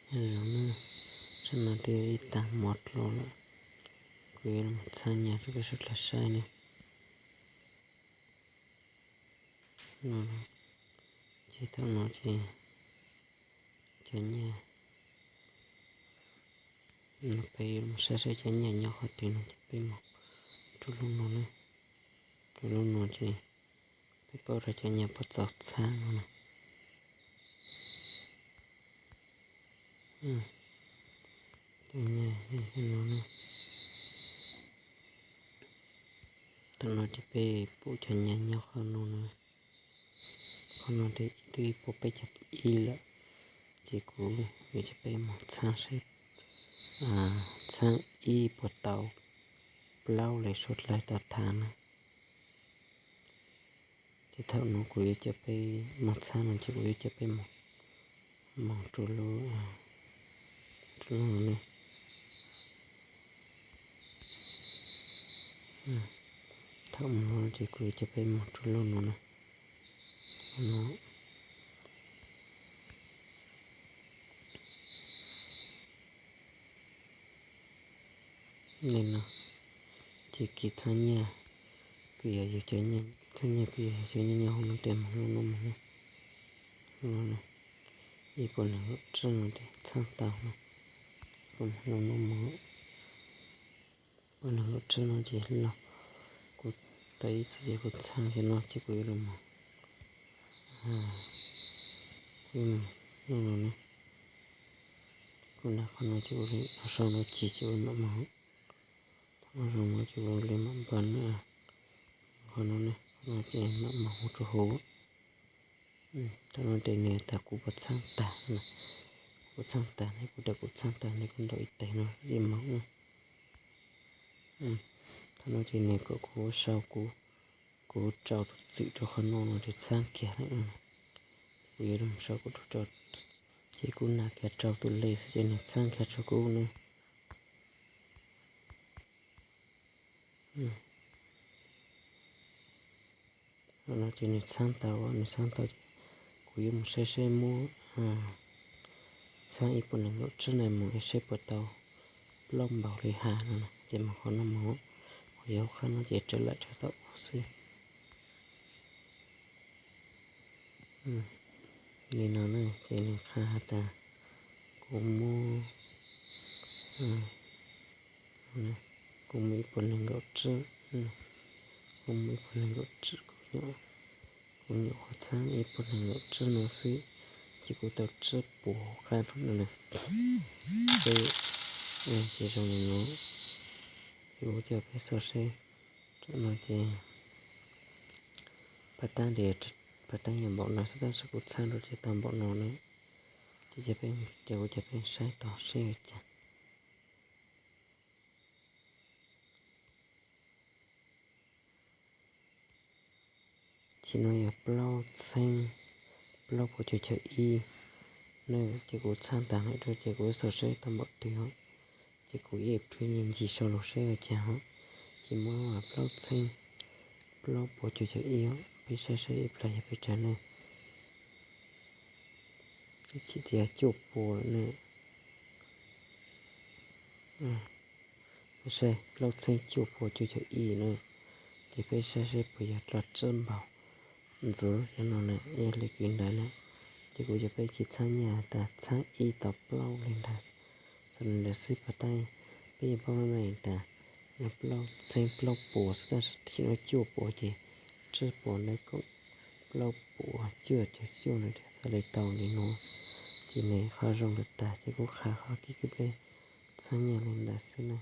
Zoo na, tsam no twb ib tag hmo dlua lawm, kuv yuav los txhab nyiaj rau peb sawv daws saib ne. No, ces thaum no ces cov nyiaj, peb yuav mus saib saib cov nyiaj nyob qhov twg no ces peb mus rau lub no na. Rau lub no ces peb paub rau cov nyiaj puas txaus txhab no na. Cov nyiaj no na. Thaum no ces peb pum cov nyiaj nyob qhov no na. Qhov no ces ib tug ib puas peb caug ib lawm, ces kuv yuav coj peb mus txhab seb txhab ib puas tau plaub leeg suav dlawg tau tham na. Ces thaum no kuv yuav coj peb mus txhab no ces kuv yuav coj peb mus, mus rau lub, rau lub no ne. Thaum mus no ces kuv yuav coj peb mus rau lub no na. Li no, ces kis txhab nyiaj, kis yog yus cov nyiaj, kis txhab nyiaj kis yog yus cov nyiaj nyob hauv no ces mus lub no mus na. Ib puas nees nkaum tsib no ces txhab tau no, kuv mus lub no mus. Puas nees nkaum tsib no ces los, kuv tau ib txhab ces kuv txhab kiag no ces kuv yuav los mus, kuv yuav mus lub no ne. Kuv nqa qhov no ces kuv sau no ces ces kuv mam mus. Thaum zoo no ces kuv li mam npaj na. Qhov no ne, qhov no ces mam mus rau hauv. Thaum no ces nws tas kuv puas txhab tag, kuv puas txhab tag ne, kuv rau kuv txhab tag ne, kuv ntaus ib tes no yeej mob na. Thaum no ces nws kom kuv sau kuv, kuv rau tus txwm rau qhov no no ces txhab kiag lawm. Kuv yuav sau kuv rau, ces kuv nqa kiag rau tus lej xwb ces nws txhab kiag rau kuv ne. Thaum no ces nws txhab tau, nws txhab tau ces kuv yuav mus saib saib muab txhab ib puas nees nkaum tsib na mus saib puas tau plaub npaug li has no na, ces mus qhov no mus, qhov yog hauv qab no ces raws lawm raws tau ua xwb. Li no na ces nws qha has tas kuv muab, kuv muab ib puas nees nkaum tsib, kuv muab ib puas nees nkaum tsib, kuv nyuam qhuav txhab ib puas nees nkaum tsib no xwb, ces kuv tau tsib puas hauv qab no na. Ces zoo li no, ces kuv coj peb xauj seb, no ces pab tab, pab tab yog npaum no xwb tab sis kuv txhab rau ces tau npaum no na. Ces, ces kuv coj peb saib tau seb ua cas. Ces no yog plaub txheeb plaub puas cuaj caum ib na, ces kuv txhab tag lawm rau ces kuv xauj seb tau npaum twg os. Ces kuv ib pliag ncig ncig sau los seb ua cas os. Ces muab plaub txheeb plaub puas cuaj caum ib os, peb saib saib ib pliag yog peb tsawg ne. Ib chim tias cuaj puas lawm ne. Peb saib plaub txheeb cuaj puas cuaj caum ib na. Ces peb saib saib puas yog dlua tsib npaug ntxiv cov no na, yog li kwv ntawd na. Ces kuv coj peb kis txhab nyiaj tas txhab ib tau plaub li ntawd, txog li ntawd xwb pas tab. Peb yeej paub meej tas plaub txheeb plaub puas xwb tab sis thim no cuaj puas ces tsib puas ntawd koom plaub puas cuaj caum cuaj no ces txhad li tau li no. Ces nws qhov zoo lawm tag ces kuv qha qhov kis kwv peb txhab nyiaj li ntawd xwb na.